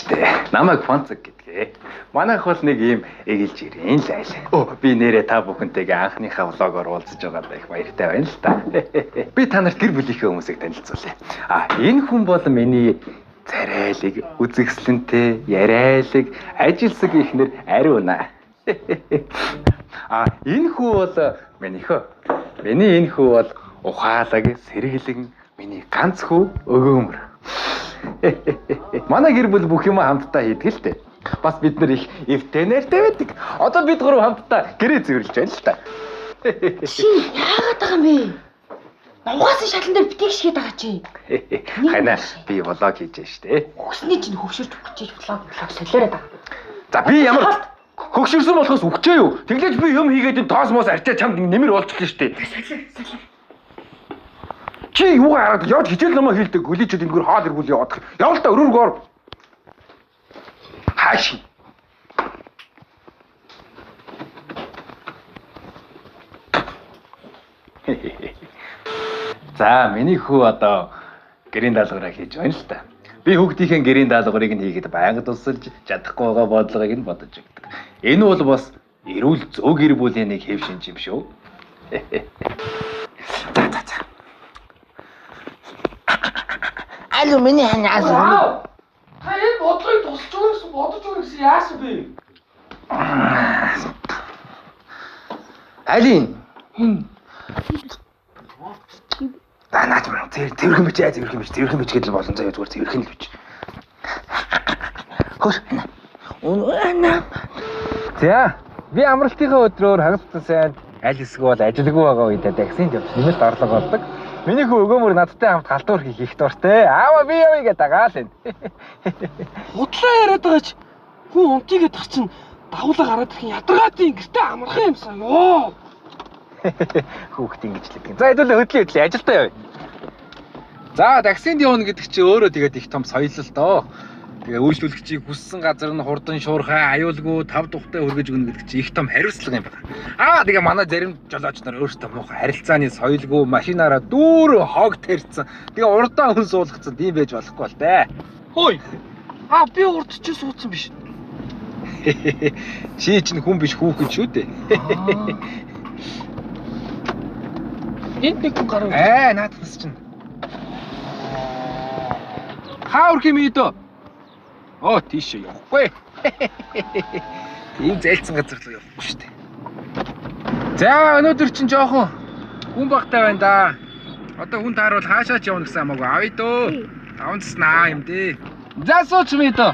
штэ. Намайг Фонцог гэдгээ. Манайх бол нэг ийм эгэлж ирэн л айл. Өө би нэрээ та бүхэнтэйгээ анхныхаа влогоор уулзаж байгаадаа их баяртай байна л та. Би та нарт гэр бүлийнхээ хүмүүсийг танилцуулъя. А энэ хүн бол миний царайлаг, үзэгсэлэнтэй, яриалаг, ажилсаг ихнэр Ариуна. А энэ хүү бол минийхөө. Миний энэ хүү бол ухаалаг, сэргэлэн, миний ганц хүү Өгөөмөр. Манай гэр бүл бүх юм хамтдаа хийдэг л дээ. Бас бид нар их эвтэй нэртэй байдаг. Одоо бид гурав хамтдаа гэрээ цэвэрлж байна л та. Чи яагаад байгаа юм бэ? Нугаасан шалан дээр битгий шигээд байгаа чи. Ханаа би влог хийж байна штэ. Хүсний чинь хөвшөрч үхчихэж влог влог солиороод байгаа. За би ямар хөгшөрсөн болохоос үхчихээ юу? Тэглээж би юм хийгээд энэ тоос моос арчаа чамд нэмэр болчихлоо штэ. Солиор солиор. Чи юугаа хараад явж хичээл номоо хийлдэг гөлийчүүд энэгээр хоол эргүүл яваад. Явал та өрөөргөө ор. Хааш. За миний хүү одоо гэрийн даалгавраа хийж байна л та. Би хүүхдийнхээ гэрийн даалгаврыг нь хийхэд байнга тусалж чадахгүй байгаа бодлогыг нь бодож өгдөг. Энэ бол бас эрүүл зөв гэр бүлийн нэг хэв шинж юм шүү. За за за. Алуу миний хань аз. Та энэ бодлогыг тусалж өгнө гэсэн бодож өгнө гэсэн яасан бэ? Алин. За наач мэн цэвэрхэн бич аа цэвэрхэн бич цэвэрхэн бич гэдэл болон заяа зүгээр цэвэрхэн л бич. Хөр. Үнэ. За би амралтынхаа өдрөөр хагас сайн аль хэсэг бол ажилгүй байгаа үедээ таксинд явж нэмэлт орлого олдог. Миний хүү Өгөөмөр надтай хамт галтуур хийх их дуртай. Аава би явъя гэдэг дагаал энэ. Худлаа яриад байгаа ч хүн унтъя гэдэг чинь дагуулаа гараад ирэх юм ядаргаатай гэртээ амархан юмсан ёо. Хүүхд ингэж л гэдэг. За хэдүүлээ хөдлөө хөдлөө ажилдаа явъя. За таксинд явна гэдэг чи өөрөө тэгээд их том соёл л доо. Тэгээ үйлчлүүлэгчийг хүссэн газар нь хурдан шуурхай аюулгүй тав тухтай хүргэж өгнө гэдэг чи их том хариуцлага юм байна. Аа тэгээ манай зарим жолооч нар өөрсдөө муухай харилцааны соёлгүй машинаараа дүүрэн хог тэрсэн. Тэгээ урдаа хүн суулгацсан тийм байж болохгүй бол тэ. Хөөе. Аа би урд чи суудсан биш. Чи чинь хүн биш хүүхэн шүү дээ. Энд нэг хүн гарав. Аа наадах чинь. Хаа өрх юм идөө? Оо тийшээ явахгүй. Тийм зайлцсан газар руу явахгүй шүү дээ. За өнөөдөр чинь жоохон хүн багтай байна да. Одоо хүн тааруул хаашаа ч явна гэсэн хамаагүй авъя дөө. Даван цаснаа юм дээ. За сууч мэдөө.